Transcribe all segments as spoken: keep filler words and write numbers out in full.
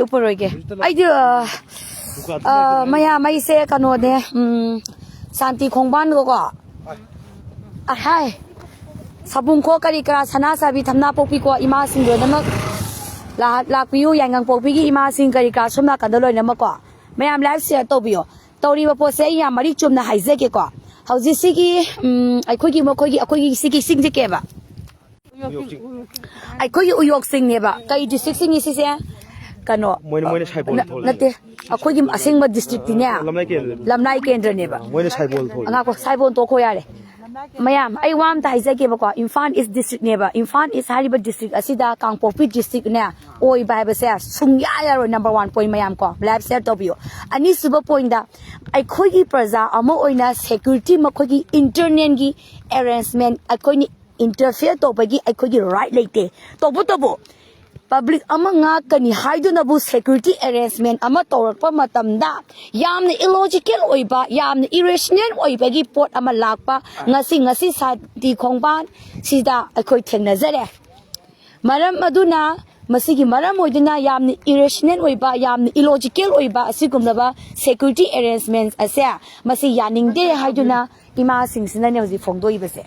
ꯎꯞꯄꯔꯣꯏꯒꯦ꯫ ꯑꯩꯗꯤ ꯑ, ꯑ, ꯃꯌꯥꯝ, ꯑꯩꯁꯦ ꯀꯩꯅꯣꯅꯦ, ꯎꯝ, ꯁꯥꯟꯇꯤ ꯈꯣꯡꯕꯥꯟꯒꯀꯣ, ꯑꯍꯥꯏ, ꯁꯥꯕꯨꯡꯈꯣꯛ ꯀꯔꯤ ꯀꯔꯥ, ꯁꯅꯥ ꯁꯥꯕꯤ, ꯊꯝꯅꯥ ꯄꯣꯛꯄꯤꯀꯣ, ꯏꯃꯥꯁꯤꯡ ꯂꯣꯏꯅꯃꯛ ꯂꯥ-, ꯂꯥꯛꯄꯤꯌꯨ꯫ ꯌꯥꯏꯉꯪ ꯄꯣꯛꯄꯤꯒꯤ ꯏꯃꯥꯁꯤꯡ ꯀꯔꯤ ꯀꯔꯥ ꯁꯣꯝ ꯅꯥꯀꯟꯗ ꯂꯣꯏꯅꯃꯛꯀꯣ, ꯃꯌꯥꯝ live share ꯇꯧꯕꯤꯌꯣ꯫ ꯇꯧꯔꯤꯕ ꯄꯣꯠꯁꯦ ꯑꯩ ꯌꯥꯝ ꯃꯔꯤꯛ ꯆꯨꯝꯅ ꯍꯥꯏꯖꯒꯦꯀꯣ꯫ ꯍꯧꯖꯤꯛꯁꯤꯒꯤ, ꯎꯝ, ꯑꯩꯈꯣꯏꯒꯤ, ꯃꯈꯣꯏꯒꯤ, ꯑꯩꯈꯣꯏꯒꯤ ꯁꯤꯒꯤ ꯆꯤꯡꯁꯦ ꯀꯩꯕ? ꯑꯩꯈꯣꯏꯒꯤ ꯎꯌꯣꯛꯁꯤꯡꯅꯦꯕ꯫ ꯀꯩ district ꯁꯤꯡꯅꯤ ꯁꯤꯁꯦ? ꯀꯩꯅꯣ, ꯃꯣꯏꯅ, ꯃꯣꯏꯅ ꯁꯥꯏꯕꯣꯜ ꯅ-, ꯊꯣꯜꯂꯤ꯫ ꯅꯠꯇꯦ, ꯑꯩꯈꯣꯏꯒꯤ ꯑꯁꯦꯡꯕ district ꯇꯤꯅꯦ, ꯂꯝꯂꯥꯏ ꯀꯦꯟꯗ꯭ꯔꯅꯤ꯫ ꯂꯝꯂꯥꯏ ꯀꯦꯟꯗ꯭ꯔꯅꯦꯕ꯫ ꯃꯣꯏꯅ ꯁꯥꯏꯕꯣꯜ ꯊꯣꯜꯂꯤ꯫ ꯉꯥꯏꯈꯣ, ꯁꯥꯏꯕꯣꯜ ꯇꯣꯛꯈꯣ ꯌꯥꯔꯦ꯫ ꯃꯌꯥꯝ, ꯑꯩ ꯋꯥ ꯑꯝꯇ ꯍꯥꯏꯖꯒꯦꯕꯀꯣ꯫ ꯏꯝꯐꯥꯜ East district ꯅꯦꯕ꯫ ꯏꯝꯐꯥꯜ East ꯍꯥꯏꯔꯤꯕ district ꯑꯁꯤꯗ ꯀꯥꯡꯄꯣꯛꯄꯤ district ꯅꯦ ꯑꯣꯏꯕ ꯍꯥꯏꯕꯁꯦ ꯁꯨꯡꯌꯥ ꯌꯥꯔꯣꯏ꯫ Number one point ꯃꯌꯥꯝ ꯀꯣ, live share ꯇꯧꯕꯤꯌꯨ꯫ ꯑꯅꯤꯁꯨꯕ point ꯗ, ꯑꯩꯈꯣꯏꯒꯤ ꯄ꯭ꯔꯖꯥ ꯑꯃ ꯑꯣꯏꯅ security, ꯃꯈꯣꯏꯒꯤ internal ꯒꯤ arrangement ꯑꯩꯈꯣꯏꯅ interfere ꯇꯧꯕꯒꯤ ꯑꯩꯈꯣꯏꯒꯤ right ꯂꯩꯇꯦ꯫ ꯇꯧꯕꯇꯕꯨ public ꯑꯃ ꯉꯥꯛꯀꯅꯤ ꯍꯥꯏꯗꯨꯅꯕꯨ security arrangement ꯑꯃ ꯇꯧꯔꯛꯄ ꯃꯇꯝꯗ ꯌꯥꯝꯅ illogical ꯑꯣꯏꯕ, ꯌꯥꯝꯅ irrational ꯑꯣꯏꯕꯒꯤ ꯄꯣꯠ ꯑꯃ ꯂꯥꯛꯄ ꯉꯁꯤ, ꯉꯁꯤ ꯁꯥꯟꯇꯤ ꯈꯣꯡꯕꯥꯟ ꯁꯤꯗ ꯑꯩꯈꯣꯏ ꯊꯦꯡꯅꯖꯔꯦ꯫ ꯃꯔꯝ ꯑꯗꯨꯅ, ꯃꯁꯤꯒꯤ ꯃꯔꯝ ꯑꯣꯏꯗꯨꯅ ꯌꯥꯝꯅ irrational ꯑꯣꯏꯕ, ꯌꯥꯝꯅ illogical ꯑꯣꯏꯕ ꯑꯁꯤꯒꯨꯝꯂꯕ security arrangement ꯑꯁꯦ ꯃꯁꯤ ꯌꯥꯅꯤꯡꯗꯦ ꯍꯥꯏꯗꯨꯅ ꯏꯃꯥꯁꯤꯡꯁꯤꯅꯅꯦ ꯍꯧꯖꯤꯛ ꯐꯣꯡꯗꯣꯛꯏꯕꯁꯦ꯫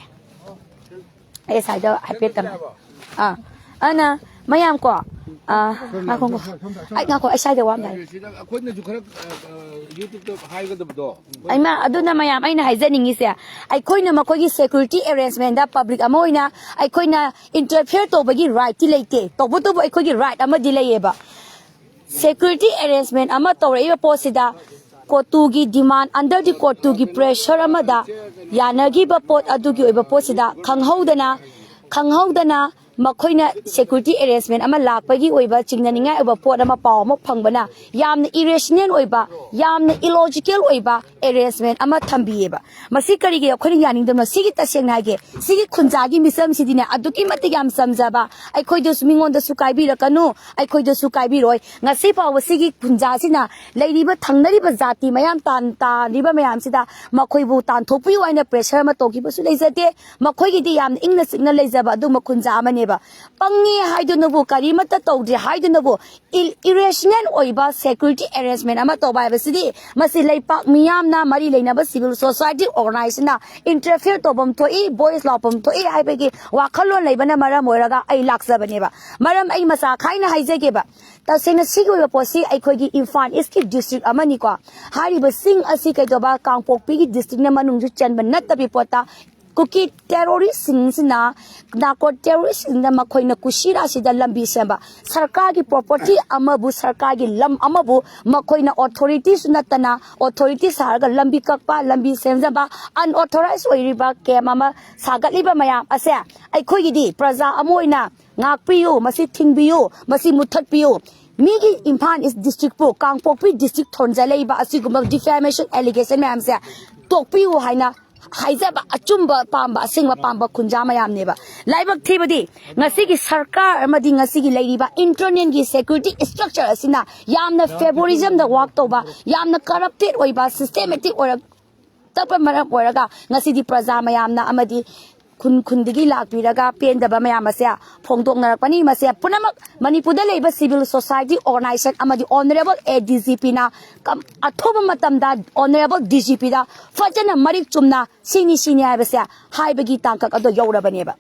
ꯑꯩ ꯁ꯭ꯋꯥꯏꯗ ꯍꯥꯏꯐꯦꯠ ꯇꯝꯃꯦ꯫ ꯑꯥ, ꯑꯗꯨꯅ ꯃꯌꯥꯝ ꯀꯣ, ꯑꯥ, ꯉꯥꯏꯈꯣ, ꯉꯥꯏꯈꯣ꯫ ꯑꯩ ꯉꯥꯏꯈꯣ, ꯑꯩ ꯁ꯭ꯋꯥꯏꯗ ꯋꯥ ꯑꯃ ꯍꯥꯏꯒꯦ꯫ ꯁꯤꯗ ꯑꯩꯈꯣꯏꯅꯁꯨ ꯈꯔ, ꯑ, ꯑ, YouTube ꯇ ꯍꯥꯏꯒꯗꯕꯗꯣ꯫ ꯑꯩꯃ, ꯑꯗꯨꯅ ꯃꯌꯥꯝ, ꯑꯩꯅ ꯍꯥꯏꯖꯅꯤꯡꯉꯤꯁꯦ, ꯑꯩꯈꯣꯏꯅ ꯃꯈꯣꯏꯒꯤ security arrangement ꯗ public ꯑꯃ ꯑꯣꯏꯅ ꯑꯩꯈꯣꯏꯅ interfere ꯇꯧꯕꯒꯤ right ꯇꯤ ꯂꯩꯇꯦ꯫ ꯇꯧꯕꯇꯕꯨ ꯑꯩꯈꯣꯏꯒꯤ right ꯑꯃꯗꯤ ꯂꯩꯌꯦꯕ꯫ Security arrangement ꯑꯃ ꯇꯧꯔꯛꯏꯕ ꯄꯣꯠꯁꯤꯗ, ꯀꯣꯇꯨꯒꯤ demand, under the ꯀꯣꯇꯨꯒꯤ pressure ꯑꯃꯗ ꯌꯥꯅꯈꯤꯕ ꯄꯣꯠ ꯑꯗꯨꯒꯤ ꯑꯣꯏꯕ ꯄꯣꯠꯁꯤꯗ ꯈꯪꯍꯧꯗꯅ, ꯈꯪꯍꯧꯗꯅ ꯃꯈꯣꯏꯅ security arrangement ꯑꯃ ꯂꯥꯛꯄꯒꯤ ꯑꯣꯏꯕ ꯆꯤꯡꯅꯅꯤꯡꯉꯥꯏ ꯑꯣꯏꯕ ꯄꯣꯠ ꯑꯃ, ꯄꯥꯎ ꯑꯃ ꯐꯪꯕꯅ ꯌꯥꯝꯅ irrational ꯑꯣꯏꯕ, ꯌꯥꯝꯅ illogical ꯑꯣꯏꯕ arrangement ꯑꯃ ꯊꯝꯕꯤꯌꯦꯕ꯫ ꯃꯁꯤ ꯀꯔꯤꯒꯤ ꯑꯩꯈꯣꯏꯅ ꯌꯥꯅꯤꯡꯗꯕꯅꯣ? ꯁꯤꯒꯤ, ꯇꯁꯦꯡꯅ ꯍꯥꯏꯒꯦ, ꯁꯤꯒꯤ ꯈꯨꯟꯖꯥꯒꯤ ꯃꯤꯆꯝꯁꯤꯗꯤꯅꯦ, ꯑꯗꯨꯛꯀꯤ ꯃꯇꯤꯛ ꯌꯥꯝ ꯆꯝꯖꯕ, ꯑꯩꯈꯣꯏꯗꯁꯨ, ꯃꯤꯉꯣꯟꯗꯁꯨ ꯀꯥꯏꯕꯤꯔꯛꯀꯅꯨ, ꯑꯩꯈꯣꯏꯗꯁꯨ ꯀꯥꯏꯕꯤꯔꯣꯏ꯫ ꯉꯁꯤ ꯐꯥꯎꯕ ꯁꯤꯒꯤ ꯈꯨꯟꯖꯥꯁꯤꯅ ꯂꯩꯔꯤꯕ, ꯊꯪꯅꯔꯤꯕ ꯖꯥꯇꯤ ꯃꯌꯥꯝ ꯇꯥꯟ-, ꯇꯥꯔꯤꯕ ꯃꯌꯥꯝꯁꯤꯗ ꯃꯈꯣꯏꯕꯨ ꯇꯥꯟꯊꯣꯛꯄꯤꯌꯨ ꯍꯥꯏꯅ pressure ꯑꯃ ꯇꯧꯈꯤꯕꯁꯨ ꯂꯩꯖꯗꯦ꯫ ꯃꯈꯣꯏꯒꯤꯗꯤ ꯌꯥꯝꯅ ꯏꯪꯅ ꯆꯤꯛꯅ ꯂꯩꯖꯕ ꯑꯗꯨꯒꯨꯝꯕ ꯈꯨꯟꯖꯥ ꯑꯃꯅꯦꯕ꯫ ꯄꯪꯉꯦ ꯍꯥꯏꯗꯨꯅꯕꯨ, ꯀꯔꯤꯃꯠꯇ ꯇꯧꯗ꯭ꯔꯦ ꯍꯥꯏꯗꯨꯅꯕꯨ, ꯏ-, ꯏꯔꯦꯁꯅꯦꯜ ꯑꯣꯏꯕ ꯁꯦꯀ꯭ꯌꯨꯔꯤꯇꯤ ꯑꯦꯔꯦꯟꯖꯃꯦꯟ ꯑꯃ ꯇꯧꯕ ꯍꯥꯏꯕꯁꯤꯗꯤ, ꯃꯁꯤ ꯂꯩꯄꯥꯛ ꯃꯤꯌꯥꯝꯅ, ꯃꯔꯤ ꯂꯩꯅꯕ ꯁꯤꯚꯤꯜ ꯁꯣꯁꯥꯏꯇꯤ ꯑꯣꯔꯒꯅꯥꯏꯖꯦꯁꯟꯅ ꯏꯟꯇꯔꯐꯤꯌꯔ ꯇꯧꯐꯝ ꯊꯣꯛꯏ, ꯚꯣꯏꯁ ꯂꯥꯎꯐꯝ ꯊꯣꯛꯏ ꯍꯥꯏꯕꯒꯤ ꯋꯥꯈꯜꯂꯣꯟ ꯂꯩꯕꯅ ꯃꯔꯝ ꯑꯣꯏꯔꯒ ꯑꯩ ꯂꯥꯛꯆꯕꯅꯦꯕ꯫ ꯃꯔꯝ ꯑꯩ ꯃꯆꯥ ꯈꯥꯏꯅ ꯍꯥꯏꯖꯒꯦꯕ꯫ ꯇꯁꯦꯡꯅ ꯁꯤꯒꯤ ꯑꯣꯏꯕ ꯄꯣꯠꯁꯤ ꯑꯩꯈꯣꯏꯒꯤ ꯏꯝꯐꯥꯜ ꯏꯁꯀꯤ ꯗꯤꯁꯇ꯭ꯔꯤꯛ ꯑꯃꯅꯤꯀꯣ꯫ ꯍꯥꯏꯔꯤꯕ ꯆꯤꯡ ꯑꯁꯤ ꯀꯩꯗꯧꯕ, ꯀꯥꯡꯄꯣꯛꯄꯤꯒꯤ ꯗꯤꯁꯇ꯭ꯔꯤꯛꯅ ꯃꯅꯨꯡꯁꯨ ꯆꯟꯕ ꯅꯠꯇꯕꯤ ꯄꯣꯠꯇ, ꯀꯨꯀꯤ ꯇꯦꯔꯣꯔꯤꯁꯁꯤꯡꯁꯤꯅ, ꯅꯥꯔꯀꯣ ꯇꯦꯔꯣꯔꯤꯁꯁꯤꯡꯅ ꯃꯈꯣꯏꯅ ꯀꯨꯁꯤꯔꯥꯁꯤꯗ ꯂꯝꯕꯤ ꯁꯦꯝꯕ, ꯁꯔꯀꯥꯔꯒꯤ ꯄ꯭ꯔꯣꯄꯔꯇꯤ ꯑꯃꯕꯨ, ꯁꯔꯀꯥꯔꯒꯤ ꯂꯝ ꯑꯃꯕꯨ ꯃꯈꯣꯏꯅ ꯑꯣꯊꯣꯔꯤꯇꯤꯁꯨ ꯅꯠꯇꯅ, ꯑꯣꯊꯣꯔꯤꯇꯤ ꯁꯥꯔꯒ ꯂꯝꯕꯤ ꯀꯛꯄ, ꯂꯝꯕꯤ ꯁꯦꯝꯖꯕ, ꯑꯟꯑꯣꯊꯣꯔꯥꯏꯖ ꯑꯣꯏꯔꯤꯕ ꯀꯦꯝ ꯑꯃ ꯁꯥꯒꯠꯂꯤꯕ ꯃꯌꯥꯝ ꯑꯁꯦ ꯑꯩꯈꯣꯏꯒꯤꯗꯤ ꯄ꯭ꯔꯖꯥ ꯑꯃ ꯑꯣꯏꯅ ꯉꯥꯛꯄꯤꯌꯨ, ꯃꯁꯤ ꯊꯤꯡꯕꯤꯌꯨ, ꯃꯁꯤ ꯃꯨꯠꯊꯠꯄꯤꯌꯨ꯫ ꯃꯤꯒꯤ ꯏꯝꯐꯥꯜ ꯏꯁ ꯗꯤꯁꯇ꯭ꯔꯤꯛꯄꯨ, ꯀꯥꯡꯄꯣꯛꯄꯤ ꯗꯤꯁꯇ꯭ꯔꯤꯛ ꯊꯣꯟꯖꯜꯂꯛꯏꯕ ꯑꯁꯤꯒꯨꯝꯕ ꯗꯤꯐꯦꯃꯦꯁꯟ ꯑꯦꯂꯤꯒꯦꯁꯟ ꯃꯌꯥꯝꯁꯦ ꯇꯣꯛꯄꯤꯌꯨ ꯍꯥꯏꯅ ꯍꯥꯏꯖꯕ ꯑꯆꯨꯝꯕ ꯄꯥꯝꯕ, ꯑꯁꯦꯡꯕ ꯄꯥꯝꯕ ꯈꯨꯟꯖꯥ ꯃꯌꯥꯝꯅꯦꯕ꯫ ꯂꯥꯏꯕꯛ ꯊꯤꯕꯗꯤ, ꯉꯁꯤꯒꯤ ꯁꯔꯀꯥꯔ ꯑꯃꯗꯤ ꯉꯁꯤꯒꯤ ꯂꯩꯔꯤꯕ ꯏꯟꯇꯔꯅꯦꯜꯒꯤ ꯁꯦꯀ꯭ꯌꯨꯔꯤꯇꯤ ꯏꯁꯇ꯭ꯔꯛꯆꯔ ꯑꯁꯤꯅ ꯌꯥꯝꯅ ꯐꯦꯕꯣꯔꯤꯖꯝꯗ ꯋꯥꯛ ꯇꯧꯕ, ꯌꯥꯝꯅ ꯀꯔꯞꯇꯦꯠ ꯑꯣꯏꯕ, ꯁꯤꯁꯇꯦꯃꯦꯇꯤꯛ ꯑꯣꯏꯔꯛ-, ꯇꯞꯄ ꯃꯔꯝ ꯑꯣꯏꯔꯒ ꯉꯁꯤꯗꯤ ꯄ꯭ꯔꯖꯥ ꯃꯌꯥꯝꯅ ꯑꯃꯗꯤ ꯈꯨꯟ ꯈꯨꯟꯗꯒꯤ ꯂꯥꯛꯄꯤꯔꯒ ꯄꯦꯟꯗꯕ ꯃꯌꯥꯝ ꯑꯁꯦ ꯐꯣꯡꯗꯣꯛꯅꯔꯛꯄꯅꯤ꯫ ꯃꯁꯦ ꯄꯨꯝꯅꯃꯛ ꯃꯅꯤꯄꯨꯔꯗ ꯂꯩꯕ ꯁꯤꯚꯤꯜ ꯁꯣꯁꯥꯏꯇꯤ ꯑꯣꯔꯒꯅꯥꯏꯖꯦꯁꯟ ꯑꯃꯗꯤ ꯑꯣꯅꯔꯦꯕꯜ ꯑꯦ ꯗꯤ ꯖꯤ ꯄꯤꯅ ꯀꯝ-, ꯑꯊꯨꯕ ꯃꯇꯝꯗ ꯑꯣꯅꯔꯦꯕꯜ ꯗꯤ ꯖꯤ ꯄꯤꯗ ꯐꯖꯅ ꯃꯔꯤꯛ ꯆꯨꯝꯅ ꯁꯤꯅꯤ ꯁꯤꯅꯤ ꯍꯥꯏꯕꯁꯦ ꯍꯥꯏꯕꯒꯤ ꯇꯥꯡꯀꯛ ꯑꯗꯣ ꯌꯧꯔꯕꯅꯦꯕ꯫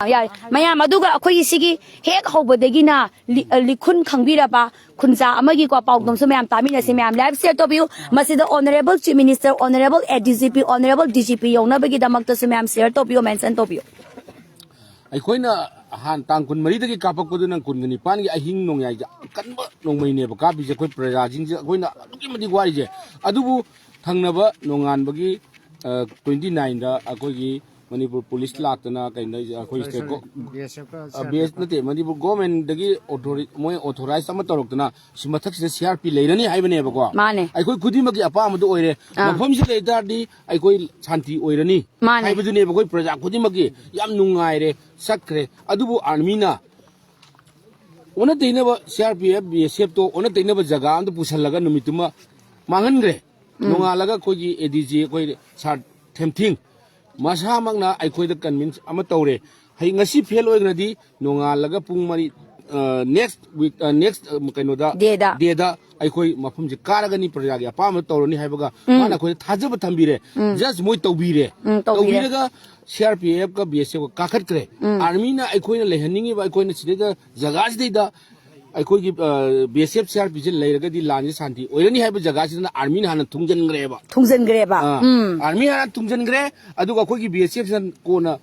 ꯌꯥꯔꯦ꯫ ꯃꯌꯥꯝ, ꯑꯗꯨꯒ ꯑꯩꯈꯣꯏꯒꯤ ꯁꯤꯒꯤ ꯍꯦꯛ ꯍꯧꯕꯗꯒꯤꯅ ꯂꯤ-, ꯑ, ꯂꯤꯈꯨꯟ ꯈꯪꯕꯤꯔꯕ ꯈꯨꯟꯖꯥ ꯑꯃꯒꯤꯀꯣ ꯄꯥꯎꯗꯝꯁꯨ ꯃꯌꯥꯝ ꯇꯥꯃꯤꯟꯅꯁꯤ꯫ ꯃꯌꯥꯝ ꯂꯥꯏꯚ ꯁꯤꯌꯔ ꯇꯧꯕꯤꯌꯨ꯫ ꯃꯁꯤꯗ ꯑꯣꯅꯔꯦꯕꯜ ꯆꯤꯐ ꯃꯤꯅꯤꯁꯇꯔ, ꯑꯣꯅꯔꯦꯕꯜ ꯑꯦ D G P, honourable D G P ꯌꯧꯅꯕꯒꯤꯗꯃꯛꯇꯁꯨ ꯃꯌꯥꯝ ꯁꯤꯌꯔ ꯇꯧꯕꯤꯌꯨ, ꯃꯦꯟꯁꯟ ꯇꯧꯕꯤꯌꯨ꯫ ꯑꯩꯈꯣꯏꯅ ꯍꯥꯟ ꯇꯥꯡ ꯀꯨꯟꯃꯔꯤꯗꯒꯤ ꯀꯥꯞꯄꯛꯄꯗꯨꯅ ꯀꯨꯟꯒ ꯅꯤꯄꯥꯟꯒꯤ ꯑꯍꯤꯡ ꯅꯣꯡꯌꯥꯏꯗ ꯀꯟꯕ ꯅꯣꯡꯃꯩꯅꯦꯕ ꯀꯥꯞꯄꯤꯁꯦ꯫ ꯑꯩꯈꯣꯏ ꯄ꯭ꯔꯖꯥꯁꯤꯡꯁꯦ ꯑꯩꯈꯣꯏꯅ ꯑꯗꯨꯛꯀꯤ ꯃꯇꯤꯛ ꯋꯥꯔꯤꯁꯦ꯫ ꯑꯗꯨꯕꯨ ꯊꯪꯅꯕ ꯅꯣꯡꯉꯥꯟꯕꯒꯤ, ꯑ, ꯇ꯭ꯋꯦꯟꯇꯤ ꯅꯥꯏꯟꯗ ꯑꯩꯈꯣꯏꯒꯤ ꯃꯅꯤꯄꯨꯔ ꯄꯨꯂꯤꯁ ꯂꯥꯛꯇꯅ ꯀꯩꯅꯣ ꯑꯩꯈꯣꯏ ꯁ꯭ꯇꯦꯠ ꯒꯣ-, ꯕꯤ ꯑꯦꯁ ꯑꯦꯐ ꯀ ꯑ, C R P F B S ꯅꯠꯇꯦ, ꯃꯅꯤꯄꯨꯔ ꯒꯣꯔꯃꯦꯟꯗꯒꯤ ꯑꯣꯊꯣꯔꯤ-, ꯃꯣꯏ ꯑꯣꯊꯣꯔꯥꯏꯖ ꯑꯃ ꯇꯧꯔꯛꯇꯅ ꯁꯤ ꯃꯊꯛꯁꯤꯗ ꯁꯤ ꯑꯥꯔ ꯄꯤ ꯂꯩꯔꯅꯤ ꯍꯥꯏꯕꯅꯦꯕꯀꯣ꯫ ꯃꯥꯅꯦ꯫ ꯑꯩꯈꯣꯏ ꯈꯨꯗꯤꯡꯃꯛꯀꯤ ꯑꯄꯥꯝꯕꯗꯣ ꯑꯣꯏꯔꯦ꯫ ꯑꯥ꯫ ꯃꯐꯝꯁꯤꯗ ꯂꯩ ꯇꯥꯔꯗꯤ ꯑꯩꯈꯣꯏ ꯁꯥꯟꯇꯤ ꯑꯣꯏꯔꯅꯤ ꯃꯥꯅꯦ꯫ ꯍꯥꯏꯕꯗꯨꯅꯦꯕ ꯑꯩꯈꯣꯏ ꯄ꯭ꯔꯖꯥ ꯈꯨꯗꯤꯡꯃꯛꯀꯤ꯫ ꯌꯥꯝ ꯅꯨꯡꯉꯥꯏꯔꯦ, ꯆꯠꯈ꯭ꯔꯦ꯫ ꯑꯗꯨꯕꯨ ꯑꯥꯔꯃꯤꯅ ꯑꯣꯟꯅ ꯇꯩꯅꯕ C R P F, B S ꯑꯦꯐꯇꯣ ꯑꯣꯟꯅ ꯇꯩꯅꯕ ꯖꯒꯥ ꯑꯃꯗ ꯄꯨꯁꯜꯂꯒ ꯅꯨꯃꯤꯠꯇꯨꯃ ꯃꯥꯡꯍꯟꯈ꯭ꯔꯦ꯫ ꯎꯝ꯫ ꯅꯣꯡꯉꯥꯜꯂꯒ ꯑꯩꯈꯣꯏꯒꯤ ꯑꯦ ꯗꯤ ꯖꯤ ꯑꯩꯈꯣꯏ ꯁꯥꯔ ꯊꯦꯝꯊꯤꯡ ꯃꯁꯥꯃꯛꯅ ꯑꯩꯈꯣꯏꯗ ꯀꯟꯚꯤꯟꯁ ꯑꯃ ꯇꯧꯔꯦ꯫ ꯍꯌꯦꯡ ꯉꯁꯤ ꯐꯦꯜ ꯑꯣꯏꯈ꯭ꯔꯗꯤ ꯅꯣꯡꯉꯥꯜꯂꯒ ꯄꯨꯡ ꯃꯔꯤ, ꯑ, ꯅꯦꯛꯁ ꯋꯤꯛ, ꯑ, ꯅꯦꯛꯁ, ꯑ, ꯀꯩꯅꯣꯗ, ꯗꯦꯗ꯫ ꯗꯦꯗ ꯑꯩꯈꯣꯏ ꯃꯐꯝꯁꯦ ꯀꯥꯔꯒꯅꯤ, ꯄ꯭ꯔꯖꯥꯒꯤ ꯑꯄꯥꯝꯕ ꯇꯧꯔꯅꯤ ꯍꯥꯏꯕꯒ ꯎꯝ꯫ ꯃꯥꯅ ꯑꯩꯈꯣꯏꯗ ꯊꯥꯖꯕ ꯊꯝꯕꯤꯔꯦ꯫ ꯎꯝ꯫ ꯖꯁ ꯃꯣꯏ ꯇꯧꯕꯤꯔꯦ꯫ ꯎꯝ, ꯇꯧꯕꯤꯔꯦ꯫ ꯇꯧꯕꯤꯔꯒ ꯁꯤ ꯑꯥꯔ ꯄꯤ ꯑꯦꯐ ꯀ ꯕꯤ ꯑꯦꯁ ꯑꯦꯐ ꯀ ꯀꯥꯈꯠꯈ꯭ꯔꯦ꯫ ꯎꯝ꯫ ꯑꯥꯔꯃꯤꯅ ꯑꯩꯈꯣꯏꯅ ꯂꯩꯍꯟꯅꯤꯡꯉꯤꯕ, ꯑꯩꯈꯣꯏꯅ ꯁꯤꯗꯩꯗ ꯖꯒꯥꯁꯤꯗꯩꯗ ꯑꯩꯈꯣꯏꯒꯤ, ꯑ, B S F C R ꯄꯤ ꯁꯤ ꯂꯩꯔꯒꯗꯤ ꯂꯥꯟꯁꯤ ꯁꯥꯟꯇꯤ ꯑꯣꯏꯔꯅꯤ ꯍꯥꯏꯕ ꯖꯒꯥꯁꯤꯗꯅ ꯑꯥꯔꯃꯤꯅ ꯍꯥꯟꯅ ꯊꯨꯡꯖꯤꯟꯈ꯭ꯔꯦꯕ꯫ ꯊꯨꯡꯖꯤꯟꯈ꯭ꯔꯦꯕ꯫ ꯑꯥ, ꯎꯝ꯫ ꯑꯥꯔꯃꯤ ꯍꯥꯟꯅ ꯊꯨꯡꯖꯤꯟꯈ꯭ꯔꯦ, ꯑꯗꯨꯒ ꯑꯩꯈꯣꯏꯒꯤ ꯕꯤ ꯑꯦꯁ ꯑꯦꯐ ꯁꯤꯅ ꯀꯣꯟꯅ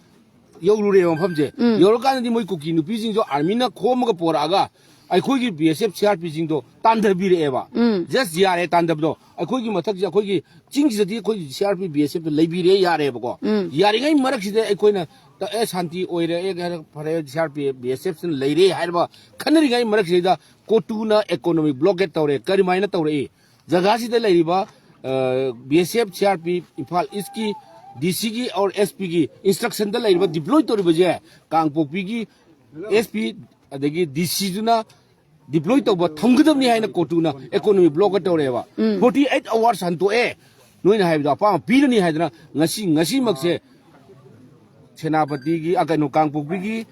ꯌꯧꯔꯨꯔꯦꯕ ꯃꯐꯝꯁꯦ꯫ ꯎꯝ꯫ ꯌꯧꯔꯀꯥꯟꯗꯗꯤ ꯃꯣꯏ ꯀꯨꯀꯤ ꯅꯨꯄꯤꯁꯤꯡꯁꯨ ꯑꯥꯔꯃꯤꯅ ꯈꯣꯝꯃꯒ ꯄꯣꯔꯛꯑꯒ ꯑꯩꯈꯣꯏꯒꯤ B S F C R ꯄꯤ ꯁꯤꯡꯗꯣ ꯇꯥꯟꯊꯕꯤꯔꯛꯑꯦꯕ꯫ ꯎꯝ꯫ ꯖꯁ ꯌꯥꯔꯦ ꯇꯥꯟꯊꯕꯗꯣ, ꯑꯩꯈꯣꯏꯒꯤ ꯃꯊꯛꯁꯦ, ꯑꯩꯈꯣꯏꯒꯤ ꯆꯤꯡꯁꯤꯗꯗꯤ ꯑꯩꯈꯣꯏ ꯁꯤ ꯑꯥꯔ ꯄꯤ ꯕꯤ ꯑꯦꯁ ꯑꯦꯐ ꯂꯩꯕꯤꯔꯦ ꯌꯥꯔꯦꯕꯀꯣ꯫ ꯎꯝ꯫ ꯌꯥꯔꯤꯉꯩ ꯃꯔꯛꯁꯤꯗ ꯑꯩꯈꯣꯏꯅ ꯇ-, ꯑꯦ, ꯁꯥꯟꯇꯤ ꯑꯣꯏꯔꯦ, ꯑꯦ, ꯐꯔꯦ, ꯁꯤ ꯑꯥꯔ ꯄꯤ ꯕꯤ ꯑꯦꯁ ꯑꯦꯐ ꯁꯤꯅ ꯂꯩꯔꯦ ꯍꯥꯏꯔꯕ ꯈꯟꯅꯔꯤꯉꯩ ꯃꯔꯛꯁꯤꯗ ꯀꯣꯇꯨꯅ ꯏꯀꯣꯅꯣꯃꯤꯛ ꯕ꯭ꯂꯣꯀꯦꯠ ꯇꯧꯔꯦ꯫ ꯀꯔꯝꯍꯥꯏꯅ ꯇꯧꯔꯛꯏ? ꯖꯒꯥꯁꯤꯗ ꯂꯩꯔꯤꯕ, ꯑ, B S F, C R P, Imphal ꯏꯁꯀꯤ ꯗꯤ ꯁꯤꯒꯤ ꯑꯣꯔ ꯑꯦꯁ ꯄꯤꯒꯤ ꯏꯟꯁꯇ꯭ꯔꯛꯁꯟꯗ ꯂꯩꯔꯤꯕ ꯗꯤꯄ꯭ꯂꯣꯏ ꯇꯧꯔꯤꯕꯁꯦ ꯀꯥꯡꯄꯣꯛꯄꯤꯒꯤ ꯑꯦꯁ ꯄꯤ ꯑꯗꯒꯤ ꯗꯤ ꯁꯤꯗꯨꯅ ꯗꯤꯄ꯭ꯂꯣꯏ ꯇꯧꯕ ꯊꯝꯒꯗꯕꯅꯤ ꯍꯥꯏꯅ ꯀꯣꯇꯨꯅ ꯏꯀꯣꯅꯣꯃꯤꯛ ꯕ꯭ꯂꯣꯛꯀ ꯇꯧꯔꯛꯑꯦꯕ꯫ ꯎꯝ꯫ ꯐꯣꯔꯇꯤ ꯑꯩꯠ ꯑꯋꯥꯔꯁ ꯍꯟꯇꯣꯛꯑꯦ, ꯅꯣꯏꯅ ꯍꯥꯏꯕꯗꯣ ꯑꯄꯥꯝꯕ ꯄꯤꯔꯅꯤ ꯍꯥꯏꯗꯅ ꯉꯁꯤ, ꯉꯁꯤꯃꯛꯁꯦ ꯁꯦꯅꯥꯄꯇꯤꯒꯤ, ꯑ, ꯀꯩꯅꯣ, ꯀꯥꯡꯄꯣꯛꯄꯤꯒꯤ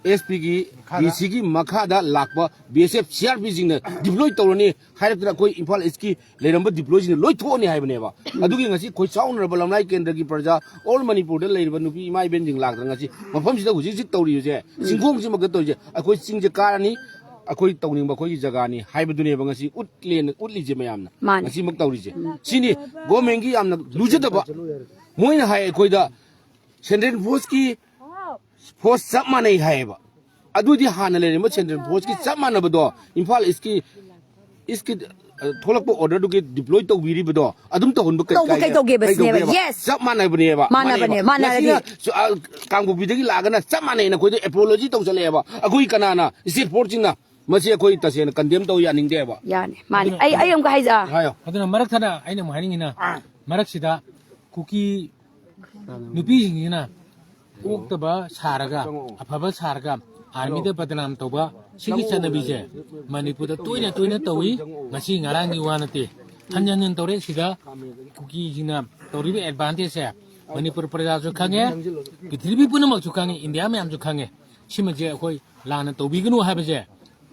ꯑꯦꯁ ꯄꯤꯒꯤ, ꯃꯈꯥꯗ꯫ ꯗꯤ ꯁꯤꯒꯤ ꯃꯈꯥꯗ ꯂꯥꯛꯄ B S F C R ꯄꯤꯁꯤꯡꯅ deploy ꯇꯧꯔꯅꯤ ꯍꯥꯏꯔꯛꯇꯅ ꯑꯩꯈꯣꯏ ꯏꯝꯐꯥꯜ ꯏꯁꯀꯤ ꯂꯩꯔꯝꯕ ꯗꯤꯄ꯭ꯂꯣꯏꯁꯤꯡꯅ ꯂꯣꯏ ꯊꯣꯛꯑꯅꯤ ꯍꯥꯏꯕꯅꯦꯕ꯫ ꯎꯝ꯫ ꯑꯗꯨꯒꯤ ꯉꯁꯤ ꯈꯣꯏ ꯁꯥꯎꯅꯔꯕ ꯂꯝꯂꯥꯏ ꯀꯦꯟꯗ꯭ꯔꯒꯤ ꯄ꯭ꯔꯖꯥ, ꯑꯣꯜ ꯃꯅꯤꯄꯨꯔꯗ ꯂꯩꯔꯤꯕ ꯅꯨꯄꯤ ꯏꯃꯥ ꯏꯕꯦꯟꯁꯤꯡ ꯂꯥꯛꯇꯅ ꯉꯁꯤ ꯃꯐꯝꯁꯤꯗ ꯍꯧꯖꯤꯛ ꯍꯧꯖꯤꯛ ꯇꯧꯔꯤꯕꯁꯦ, ꯎꯝ꯫ ꯆꯤꯡꯈꯣꯡꯁꯤꯃꯛꯇ ꯇꯧꯔꯤꯁꯦ, ꯑꯩꯈꯣꯏ ꯆꯤꯡꯁꯦ ꯀꯥꯔꯅꯤ, ꯑꯩꯈꯣꯏ ꯇꯧꯅꯤꯡꯕ ꯑꯩꯈꯣꯏꯒꯤ ꯖꯒꯥꯅꯤ ꯍꯥꯏꯕꯗꯨꯅꯦꯕ ꯉꯁꯤ ꯎꯠꯂꯦꯅ, ꯎꯠꯂꯤꯁꯦ ꯃꯌꯥꯝꯅ꯫ ꯃꯥꯅꯦ꯫ ꯉꯁꯤꯃꯛ ꯇꯧꯔꯤꯁꯦ꯫ ꯎꯝ꯫ ꯁꯤꯅꯤ ꯒꯣꯔꯃꯦꯟꯒꯤ ꯌꯥꯝꯅ ꯂꯨꯖꯗꯕ꯫ ꯃꯣꯏꯅ ꯍꯥꯏ ꯑꯩꯈꯣꯏꯗ ꯁꯦꯟꯇ꯭ꯔꯦꯜ ꯐꯣꯔꯁꯀꯤ ꯐꯣꯔꯁ ꯆꯞ ꯃꯥꯟꯅꯩ ꯍꯥꯏꯌꯦꯕ꯫ ꯑꯗꯨꯗꯤ ꯍꯥꯟꯅ ꯂꯩꯔꯝꯕ ꯁꯦꯟꯇ꯭ꯔꯦꯜ ꯐꯣꯔꯁꯀꯤ ꯆꯞ ꯃꯥꯟꯅꯕꯗꯣ ꯏꯝꯐꯥꯜ ꯏꯁꯀꯤ, ꯏꯁꯀꯤ ꯑ, ꯊꯣꯛꯂꯛꯄ order ꯗꯨꯒꯤ deploy ꯇꯧꯕꯤꯔꯤꯕꯗꯣ ꯑꯗꯨꯝ ꯇꯧꯍꯟꯕ ꯀꯩ-, ꯇꯧꯕ ꯀꯥꯏꯗ-, ꯀꯩꯗꯧꯒꯦꯕ ꯀꯩ ꯁꯤꯅꯦꯕ? ꯇꯧꯒꯦꯕ? Yes. ꯆꯞ ꯃꯥꯟꯅꯕꯅꯦꯕ꯫ ꯃꯥꯟꯅꯕꯅꯦ, ꯃꯥꯟꯅꯩꯕ꯫ ꯃꯥꯟꯅꯔꯗꯤ꯫ ꯉꯁꯤꯅ ꯁꯨ-, ꯑ, ꯀꯥꯡꯄꯣꯛꯄꯤꯗꯒꯤ ꯂꯥꯛꯑꯒꯅ ꯆꯞ ꯃꯥꯟꯅꯩ, ꯅꯈꯣꯏꯗ apology ꯇꯧꯁꯜꯂꯛꯑꯦꯕ꯫ ꯑꯩꯈꯣꯏ ꯀꯅꯥꯅ, state board ꯁꯤꯡꯅ? ꯃꯁꯤ ꯑꯩꯈꯣꯏ ꯇꯁꯦꯡꯅ condemn ꯇꯧ ꯌꯥꯅꯤꯡꯗꯦꯕ꯫ ꯌꯥꯅꯤ, ꯃꯥꯅꯤ꯫ ꯑꯗꯨꯅ ꯑꯩ, ꯑꯩ ꯑꯃꯨꯛꯀ ꯍꯥꯏꯖ-, ꯑꯥ꯫ ꯍꯥꯏꯌꯣ꯫ ꯑꯗꯨꯅ ꯃꯔꯛ ꯊꯠꯅ ꯑꯩꯅ ꯑꯃꯨꯛ ꯍꯥꯏꯅꯤꯡꯉꯤꯅ, ꯑꯥ꯫ ꯃꯔꯛꯁꯤꯗ ꯀꯨꯀꯤ ꯅꯨꯄꯤꯁꯤꯡꯁꯤꯅ ꯑꯣꯛꯇꯕ ꯁꯥꯔꯒ, ꯑꯐꯕ ꯁꯥꯔꯒ, army ꯗ ꯕꯗꯅꯥꯝ ꯇꯧꯕ, ꯁꯤꯒꯤ ꯆꯠꯅꯕꯤꯁꯦ ꯃꯅꯤꯄꯨꯔꯗ ꯇꯣꯏꯅ ꯇꯣꯏꯅ ꯇꯧꯏ꯫ ꯉꯁꯤ ꯉꯔꯥꯡꯒꯤ ꯋꯥ ꯅꯠꯇꯦ, ꯍꯟꯖꯟ ꯍꯟꯖꯟ ꯇꯧꯔꯦ꯫ ꯁꯤꯗ ꯀꯨꯀꯤꯁꯤꯡꯅ ꯇꯧꯔꯤꯕ advantage ꯁꯦ ꯃꯅꯤꯄꯨꯔ ꯄ꯭ꯔꯖꯥꯁꯨ ꯈꯪꯉꯦ, ꯄ꯭ꯔꯤꯊꯤꯕꯤ ꯄꯨꯝꯅꯃꯛꯁꯨ ꯈꯪꯉꯦ, ꯏꯟꯗꯤꯌꯥ ꯃꯌꯥꯝꯁꯨ ꯈꯪꯉꯦ꯫ ꯁꯤꯃꯁꯦ ꯑꯩꯈꯣꯏ ꯂꯥꯟꯅ ꯇꯧꯕꯤꯒꯅꯨ ꯍꯥꯏꯕꯁꯦ,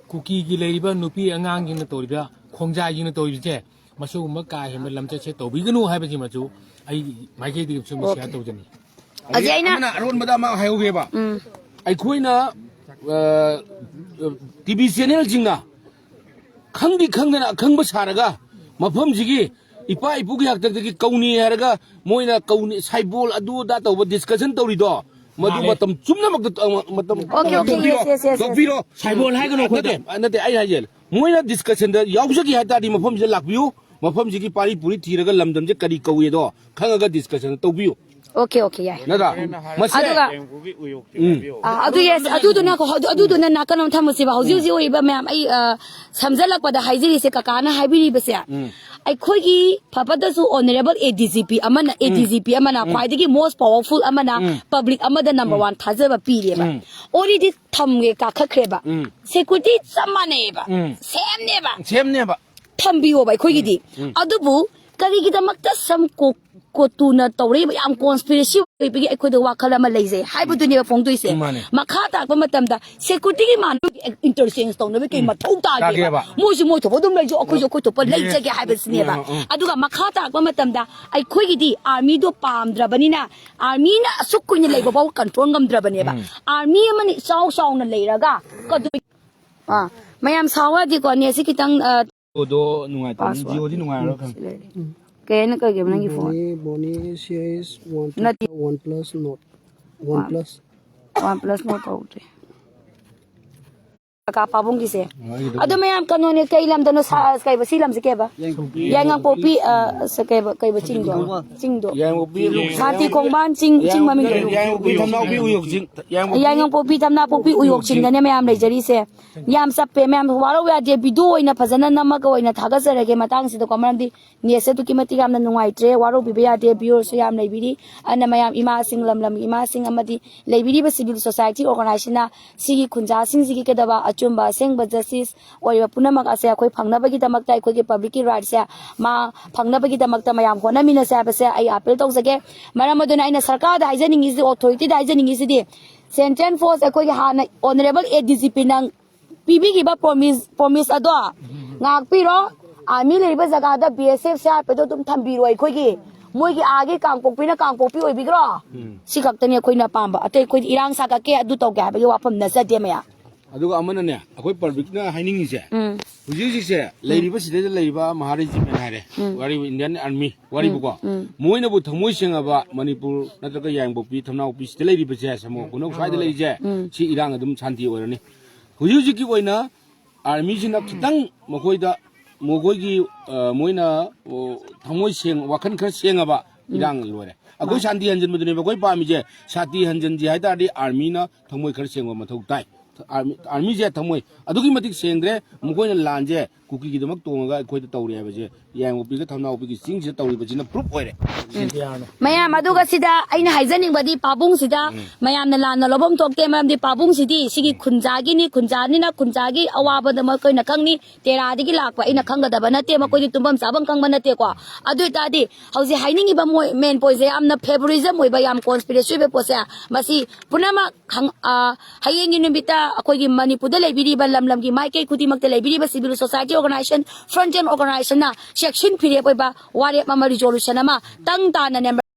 ꯀꯨꯀꯤꯒꯤ ꯂꯩꯔꯤꯕ ꯅꯨꯄꯤ ꯑꯉꯥꯡꯁꯤꯡꯅ ꯇꯧꯔꯤꯕ, ꯈꯣꯡꯖꯥꯏꯁꯤꯡꯅ ꯇꯧꯔꯤꯕꯁꯦ, ꯃꯁꯤꯒꯨꯝꯕ ꯀꯥ ꯍꯦꯟꯕ ꯂꯝꯆꯠꯁꯦ ꯇꯧꯕꯤꯒꯅꯨ ꯍꯥꯏꯕꯁꯤꯃꯁꯨ ꯑꯩ ꯃꯥꯏꯀꯩꯗꯒꯤ ꯁꯨꯝ share ꯇꯧꯖꯅꯤꯡꯉꯤ꯫ ꯑꯗꯩ ꯑꯩꯅ ꯑꯃꯅ ꯑꯔꯣꯟꯕꯗ ꯑꯃ ꯍꯥꯏꯍꯧꯒꯦꯕ꯫ ꯎꯝ꯫ ꯑꯩꯈꯣꯏꯅ, ꯑ, TV channel ꯁꯤꯡꯅ ꯈꯪꯗꯤ ꯈꯪꯗꯅ ꯑꯈꯪꯕ ꯁꯥꯔꯒ ꯃꯐꯝꯁꯤꯒꯤ ꯏꯄꯥ ꯏꯄꯨꯒꯤ ꯍꯥꯛꯇꯛꯇꯒꯤ ꯀꯧꯅꯤ ꯍꯥꯏꯔꯒ ꯃꯣꯏꯅ ꯀꯧꯅꯤ, ꯁꯥꯏꯕꯣꯜ ꯑꯗꯨ ꯑꯗꯥ ꯇꯧꯕ discussion ꯇꯧꯔꯤꯗꯣ, ꯃꯗꯨ ꯃꯥꯅꯦ꯫ ꯃꯇꯝ ꯆꯨꯝꯅꯃꯛꯇ, ꯑ, ꯃꯇꯝ OK, OK, ꯇꯣꯛꯄꯤꯔꯣ, yes, yes, yes, yes꯫ ꯇꯣꯛꯄꯤꯔꯣ꯫ ꯁꯥꯏꯕꯣꯜ ꯍꯥꯏꯒꯅꯨ ꯑꯩꯈꯣꯏꯗ꯫ ꯅꯠꯇꯦ, ꯅꯠꯇꯦ, ꯑꯩ ꯍꯥꯏꯁꯦ, ꯃꯣꯏꯅ discussion ꯗ ꯌꯥꯎꯖꯒꯦ ꯍꯥꯏ ꯇꯥꯔꯗꯤ ꯃꯐꯝꯁꯤꯗ ꯂꯥꯛꯄꯤꯌꯨ, ꯃꯐꯝꯁꯤꯒꯤ ꯄꯥꯔꯤ ꯄꯨꯔꯤ ꯊꯤꯔꯒ ꯂꯝꯗꯝꯁꯦ ꯀꯔꯤ ꯀꯧꯏꯗꯣ ꯈꯪꯉꯒ discussion ꯇꯧꯕꯤꯌꯨ꯫ OK, OK, ꯌꯥꯏ꯫ ꯅꯠꯇ꯭ꯔꯥ? ꯃꯁꯤ ꯑꯗꯨꯒ ꯎꯝ꯫ ꯑꯥ, ꯑꯗꯨ, yes, ꯑꯗꯨꯗꯨꯅ ꯀꯣ, ꯑꯗꯨ, ꯑꯗꯨꯗꯨꯅ ꯅꯥꯀꯟ ꯑꯃ ꯊꯝꯃꯁꯦꯕ꯫ ꯍꯧꯖꯤꯛ ꯍꯧꯖꯤꯛ ꯑꯣꯏꯔꯤꯕ ꯃꯌꯥꯝ, ꯑꯩ, ꯑ, ꯁꯝꯖꯜꯂꯛꯄꯗ ꯍꯥꯏꯖꯔꯤꯁꯦ, ꯀꯀꯥꯅ ꯍꯥꯏꯕꯤꯔꯤꯕꯁꯦ, ꯎꯝ꯫ ꯑꯩꯈꯣꯏꯒꯤ ꯐꯕꯗꯁꯨ honourable ADGP ꯑꯃꯅ, ꯎꯝ꯫ ADGP ꯑꯃꯅ ꯎꯝ꯫ ꯈ꯭ꯋꯥꯏꯗꯒꯤ most powerful ꯑꯃꯅ ꯎꯝ꯫ Public ꯑꯃꯗ number ꯎꯝ꯫ One ꯊꯥꯖꯕ ꯄꯤꯔꯦꯕ꯫ ꯎꯝ꯫ Already ꯊꯝꯒꯦ ꯀꯥꯈꯠꯈ꯭ꯔꯦꯕ꯫ ꯎꯝ꯫ Security ꯆꯞ ꯃꯥꯟꯅꯩꯌꯦꯕ꯫ ꯎꯝ꯫ Same ꯅꯦꯕ꯫ Same ꯅꯦꯕ꯫ ꯊꯝꯕꯤꯌꯣꯕ ꯑꯩꯈꯣꯏꯒꯤꯗꯤ꯫ ꯎꯝ꯫ ꯑꯗꯨꯕꯨ ꯀꯔꯤꯒꯤꯗꯃꯛꯇ ꯁꯝ ꯀꯣ-, ꯀꯣꯇꯨꯅ ꯇꯧꯔꯛꯏꯕ ꯌꯥꯝ conspiracy ꯑꯣꯏꯕꯒꯤ ꯑꯩꯈꯣꯏꯗ ꯋꯥꯈꯜ ꯑꯃ ꯂꯩꯖꯩ ꯍꯥꯏꯕꯗꯨꯅꯦꯕ ꯐꯣꯡꯗꯣꯏꯁꯦ꯫ ꯎꯝ, ꯃꯥꯅꯦ꯫ ꯃꯈꯥ ꯇꯥꯔꯛꯄ ꯃꯇꯝꯗ security ꯒꯤ ꯃꯥꯟꯕ interchange ꯇꯧꯅꯕ ꯀꯩ ꯎꯝ꯫ ꯃꯊꯧ ꯇꯥꯒꯦꯕ? ꯇꯥꯒꯦꯕ꯫ ꯃꯣꯏꯁꯨ ꯃꯣꯏ ꯊꯣꯛꯄ ꯑꯗꯨꯝ ꯂꯩꯖꯧ, ꯑꯩꯈꯣꯏꯁꯨ ꯑꯩꯈꯣꯏ ꯊꯣꯛꯄ ꯂꯩꯖꯒꯦ ꯍꯥꯏꯕꯁꯤꯅꯦꯕ꯫ ꯎꯝ, ꯎꯝ꯫ ꯑꯗꯨꯒ ꯃꯈꯥ ꯇꯥꯔꯛꯄ ꯃꯇꯝꯗ ꯑꯩꯈꯣꯏꯒꯤꯗꯤ army ꯗꯣ ꯄꯥꯝꯗ꯭ꯔꯕꯅꯤꯅ, army ꯅ ꯑꯁꯨꯛ ꯀꯨꯏꯅ ꯂꯩꯕ ꯐꯥꯎ control ꯉꯝꯗ꯭ꯔꯕꯅꯦꯕ꯫ ꯎꯝ꯫ Army ꯑꯃꯅ ꯏꯆꯥꯎ ꯆꯥꯎꯅ ꯂꯩꯔꯒ ꯀꯗꯣ-, ꯑꯥ, ꯃꯌꯥꯝ ꯁꯥꯎꯔꯗꯤꯀꯣ, net ꯁꯤ ꯈꯤꯇꯪ, ꯑ, ꯖꯤꯑꯣꯗꯣ ꯅꯨꯡꯉꯥꯏꯇꯕꯅꯤ꯫ Password꯫ ꯖꯤꯑꯣꯗꯤ ꯅꯨꯡꯉꯥꯏꯔꯣꯏ ꯈꯪꯉꯦ꯫ ꯁꯤ ꯂꯩꯔꯦ꯫ ꯎꯝ꯫ ꯀꯩ ꯍꯥꯏꯅ ꯀꯩꯒꯦꯕ ꯅꯪꯒꯤ phone? Boni, Boni C S one ꯅꯠꯇꯦ꯫ OnePlus Nord꯫ One-, OnePlus꯫ OnePlus Nord ꯇꯧꯗ꯭ꯔꯤ꯫ ꯀꯥ ꯄꯥꯕꯨꯡꯒꯤꯁꯦ꯫ ꯑꯗꯨ ꯃꯌꯥꯝ ꯀꯩꯅꯣꯅꯦ, ꯀꯩ ꯂꯝꯗꯅꯣ ꯁꯥ-, ꯀꯩꯕ ꯁꯤ ꯂꯝꯁꯦ ꯀꯩꯕ? ꯌꯥꯏꯉꯪꯄꯣꯛꯄꯤ, ꯑ, ꯁ-, ꯀꯩꯕ, ꯀꯩꯕ ꯆꯤꯡꯗꯣ? ꯆꯤꯡꯗꯣ꯫ ꯌꯥꯏꯉꯪꯄꯣꯛꯄꯤ ꯁꯥꯟꯇꯤ ꯈꯣꯡꯕꯥꯟ ꯆꯤꯡ, ꯆꯤꯡ ꯃꯃꯤꯡ ꯀꯩꯅꯣ? ꯌꯥꯏꯉꯪꯄꯣꯛꯄꯤ ꯊꯝꯅꯥꯄꯣꯛꯄꯤ ꯎꯌꯣꯛ ꯆꯤꯡ꯫ ꯌꯥꯏꯉꯪꯄꯣꯛꯄꯤ ꯌꯥꯏꯉꯪꯄꯣꯛꯄꯤ ꯊꯝꯅꯥꯄꯣꯛꯄꯤ ꯎꯌꯣꯛ ꯆꯤꯡꯗꯅꯦ ꯃꯌꯥꯝ ꯂꯩꯖꯔꯤꯁꯦ꯫ ꯌꯥꯝ ꯆꯞꯄꯦ ꯃꯌꯥꯝ, ꯋꯥꯔꯧ ꯌꯥꯗꯦ꯫ ꯚꯤꯗꯤꯑꯣ ꯑꯣꯏꯅ ꯐꯖꯅ ꯅꯝꯃꯒ ꯑꯣꯏꯅ ꯊꯥꯒꯠꯆꯔꯒꯦ ꯃꯇꯥꯡꯁꯤꯗꯀꯣ, ꯃꯔꯝꯗꯤ ꯅꯦꯠꯁꯦ ꯑꯗꯨꯛꯀꯤ ꯃꯇꯤꯛ ꯌꯥꯝꯅ ꯅꯨꯡꯉꯥꯏꯇ꯭ꯔꯦ, ꯋꯥꯔꯧꯕꯤꯕ ꯌꯥꯗꯦ, ꯚ꯭ꯌꯨꯑꯔꯁꯨ ꯌꯥꯝ ꯂꯩꯕꯤꯔꯤ꯫ ꯑꯗꯨꯅ ꯃꯌꯥꯝ ꯏꯃꯥꯁꯤꯡ, ꯂꯝ ꯂꯝꯒꯤ ꯏꯃꯥꯁꯤꯡ ꯑꯃꯗꯤ ꯂꯩꯕꯤꯔꯤꯕ ꯁꯤꯚꯤꯜ ꯁꯣꯁꯥꯏꯇꯤ ꯑꯣꯔꯒꯅꯥꯏꯖꯦꯁꯟꯅ ꯁꯤꯒꯤ ꯈꯨꯟꯖꯥꯁꯤꯡꯁꯤꯒꯤ ꯀꯩꯗꯧꯕ ꯑꯆꯨꯝꯕ ꯑꯁꯦꯡꯕ ꯖꯁꯇꯤꯁ ꯑꯣꯏꯔꯤꯕ ꯄꯨꯝꯅꯃꯛ ꯑꯁꯦ ꯑꯩꯈꯣꯏ ꯐꯪꯅꯕꯒꯤꯗꯃꯛꯇ, ꯑꯩꯈꯣꯏꯒꯤ ꯄꯕ꯭ꯂꯤꯛꯀꯤ ꯔꯥꯏꯠꯁꯦ ꯃꯥ ꯐꯪꯅꯕꯒꯤꯗꯃꯛꯇ ꯃꯌꯥꯝ ꯍꯣꯠꯅꯃꯤꯟꯅꯁꯦ ꯍꯥꯏꯕꯁꯦ ꯑꯩ ꯑꯥꯄꯤꯜ ꯇꯧꯖꯒꯦ꯫ ꯃꯔꯝ ꯑꯗꯨꯅ ꯑꯩꯅ ꯁꯔꯀꯥꯔꯗ ꯍꯥꯏꯖꯅꯤꯡꯉꯤꯁꯤꯗꯤ, ꯑꯣꯊꯣꯔꯤꯇꯤꯗ ꯍꯥꯏꯖꯅꯤꯡꯉꯤꯁꯤꯗꯤ, ꯁꯦꯟꯇ꯭ꯔꯦꯜ ꯐꯣꯔꯁ ꯑꯩꯈꯣꯏꯒꯤ ꯍꯥꯟꯅ ꯑꯣꯅꯔꯦꯕꯜ ꯑꯦ ꯗꯤ ꯖꯤ ꯄꯤꯅ ꯄꯤꯕꯤꯈꯤꯕ ꯄ꯭ꯔꯣꯃꯤꯁ, ꯄ꯭ꯔꯣꯃꯤꯁ ꯑꯗꯣ ꯉꯥꯛꯄꯤꯔꯣ꯫ ꯑꯥꯔꯃꯤ ꯂꯩꯔꯤꯕ ꯖꯒꯥꯗ B S F, C R P F ꯑꯗꯣ ꯑꯗꯨꯝ ꯊꯝꯕꯤꯔꯣ꯫ ꯑꯩꯈꯣꯏꯒꯤ, ꯃꯣꯏꯒꯤ ꯑꯥꯒꯤ ꯀꯥꯡꯄꯣꯛꯄꯤꯅ ꯀꯥꯡꯄꯣꯛꯄꯤ ꯑꯣꯏꯕꯤꯈ꯭ꯔꯣ꯫ ꯁꯤ ꯈꯛꯇꯅꯤ ꯑꯩꯈꯣꯏꯅ ꯑꯄꯥꯝꯕ꯫ ꯑꯇꯩ ꯑꯩꯈꯣꯏꯗꯤ ꯏꯔꯥꯡ ꯁꯥꯒꯠꯀꯦ, ꯑꯗꯨ ꯇꯧꯒꯦ ꯍꯥꯏꯕꯒꯤ ꯋꯥꯐꯝ ꯅꯠꯆꯗꯦ ꯃꯌꯥꯝ꯫ ꯑꯗꯨꯒ ꯑꯃꯅꯅꯦ, ꯑꯩꯈꯣꯏ ꯄꯕ꯭ꯂꯤꯛꯅ ꯍꯥꯏꯅꯤꯡꯉꯤꯁꯦ, ꯎꯝ꯫ ꯍꯧꯖꯤꯛ ꯍꯧꯖꯤꯛꯁꯦ ꯂꯩꯔꯤꯕ ꯁꯤꯗꯩꯗ ꯂꯩꯔꯤꯕ ꯃꯍꯥ ꯔꯦꯖꯤꯃꯦꯟ ꯍꯥꯏꯔꯦ, ꯎꯝ꯫ ꯋꯥꯔꯤꯕꯨ ꯏꯟꯗꯤꯌꯥꯟ ꯑꯥꯔꯃꯤ ꯋꯥꯔꯤꯕꯨꯀꯣ, ꯎꯝ꯫ ꯃꯣꯏꯅꯕꯨ ꯊꯃꯣꯏ ꯁꯦꯡꯉꯕ ꯃꯅꯤꯄꯨꯔ ꯅꯠꯇ꯭ꯔꯒ ꯌꯥꯏꯉꯪꯄꯣꯛꯄꯤ, ꯊꯝꯅꯥꯄꯣꯛꯄꯤ ꯁꯤꯗ ꯂꯩꯔꯤꯕꯁꯦ, ꯁꯃꯨ ꯈꯨꯅꯧ ꯁ꯭ꯋꯥꯏꯗ ꯂꯩꯔꯤꯁꯦ, ꯎꯝ꯫ ꯁꯤ ꯏꯔꯥꯡ ꯑꯗꯨꯝ ꯁꯥꯟꯇꯤ ꯑꯣꯏꯔꯅꯤ꯫ ꯍꯧꯖꯤꯛ ꯍꯧꯖꯤꯛꯀꯤ ꯑꯣꯏꯅ ꯑꯥꯔꯃꯤꯁꯤꯅ ꯈꯤꯇꯪ ꯃꯈꯣꯏꯗ, ꯃꯈꯣꯏꯒꯤ, ꯑ, ꯃꯣꯏꯅ, ꯑꯣ, ꯊꯃꯣꯏ ꯁꯦꯡ-, ꯋꯥꯈꯜ ꯈꯔ ꯁꯦꯡꯉꯕ ꯎꯝ꯫ ꯏꯔꯥꯡ ꯂꯣꯏꯔꯦ꯫ ꯑꯩꯈꯣꯏ ꯃꯥꯅꯤ꯫ ꯁꯥꯟꯇꯤ ꯍꯟꯖꯤꯟꯕꯗꯨꯅꯦꯕ ꯑꯩꯈꯣꯏ ꯄꯥꯝꯃꯤꯁꯦ꯫ ꯁꯥꯟꯇꯤ ꯍꯟꯖꯤꯟꯁꯤ ꯍꯥꯏ ꯇꯥꯔꯗꯤ ꯑꯥꯔꯃꯤꯅ ꯊꯃꯣꯏ ꯈꯔ ꯁꯦꯡꯕ ꯃꯊꯧ ꯇꯥꯏ꯫ ꯑꯥꯔꯃꯤ, ꯑꯥꯔꯃꯤꯁꯦ ꯊꯃꯣꯏ ꯑꯗꯨꯛꯀꯤ ꯃꯇꯤꯛ ꯁꯦꯡꯗ꯭ꯔꯦ꯫ ꯃꯈꯣꯏꯅ ꯂꯥꯟꯁꯦ ꯀꯨꯀꯤꯒꯤꯗꯃꯛ ꯇꯣꯡꯉꯒ ꯑꯩꯈꯣꯏꯗ ꯇꯧꯔꯦ ꯍꯥꯏꯕꯁꯦ ꯌꯥꯏꯉꯪꯄꯣꯛꯄꯤꯒ ꯊꯝꯅꯥꯄꯣꯛꯄꯤꯒꯤ ꯆꯤꯡꯁꯤꯗ ꯇꯧꯔꯤꯕꯁꯤꯅ ꯄ꯭ꯔꯨꯐ ꯑꯣꯏꯔꯦ꯫ ꯃꯌꯥꯝ, ꯑꯗꯨꯒ ꯁꯤꯗ ꯑꯩꯅ ꯍꯥꯏꯖꯅꯤꯡꯕꯗꯤ ꯄꯥꯕꯨꯡꯁꯤꯗ ꯎꯝ꯫ ꯃꯌꯥꯝꯅ ꯂꯥꯟꯅ ꯂꯧꯐꯝ ꯊꯣꯛꯇꯦ, ꯃꯔꯝꯗꯤ ꯄꯥꯕꯨꯡꯁꯤꯗꯤ ꯁꯤꯒꯤ ꯎꯝ꯫ ꯈꯨꯟꯖꯥꯒꯤꯅꯤ, ꯈꯨꯟꯖꯥꯅꯤꯅ ꯈꯨꯟꯖꯥꯒꯤ ꯑꯋꯥꯕꯗ ꯃꯈꯣꯏꯅ ꯈꯪꯅꯤ꯫ ꯇꯦꯔꯥꯗꯒꯤ ꯂꯥꯛꯄ ꯑꯩꯅ ꯈꯪꯒꯗꯕ ꯅꯠꯇꯦ, ꯃꯈꯣꯏꯗꯤ ꯇꯨꯝꯐꯝ ꯆꯥꯐꯝ ꯈꯪꯕ ꯅꯠꯇꯦꯀꯣ꯫ ꯑꯗꯨ ꯑꯣꯏꯇꯥꯔꯗꯤ ꯍꯧꯖꯤꯛ ꯍꯥꯏꯅꯤꯡꯉꯤꯕ ꯃꯣꯏ ꯃꯦꯟ ꯄꯣꯏꯟꯁꯦ ꯌꯥꯝꯅ ꯐꯦꯕꯔꯤꯖꯝ ꯑꯣꯏꯕ, ꯌꯥꯝ ꯀꯣꯟꯁꯄꯤꯔꯦꯁꯤ ꯑꯣꯏꯕ ꯄꯣꯠꯁꯦ, ꯃꯁꯤ ꯄꯨꯝꯅꯃꯛ ꯈꯪ-, ꯑ, ꯍꯌꯦꯡꯒꯤ ꯅꯨꯃꯤꯠꯇ ꯑꯩꯈꯣꯏꯒꯤ ꯃꯅꯤꯄꯨꯔꯗ ꯂꯩꯕꯤꯔꯤꯕ ꯂꯝ ꯂꯝꯒꯤ ꯃꯥꯏꯀꯩ ꯈꯨꯗꯤꯡꯃꯛꯇ ꯂꯩꯕꯤꯔꯤꯕ ꯁꯤꯚꯤꯜ ꯁꯣꯁꯥꯏꯇꯤ ꯑꯣꯔꯒꯅꯥꯏꯖꯦꯁꯟ, ꯐ꯭ꯔꯟꯇꯦꯜ ꯑꯣꯔꯒꯅꯥꯏꯖꯦꯁꯟꯅ ꯆꯦꯛꯁꯤꯟ ꯐꯤꯔꯦꯞ ꯑꯣꯏꯕ ꯋꯥꯔꯦꯞ ꯑꯃ, ꯔꯤꯖꯣꯂꯨꯁꯟ ꯑꯃ ꯇꯪ ꯇꯥꯅ ꯅꯦꯝꯕꯔ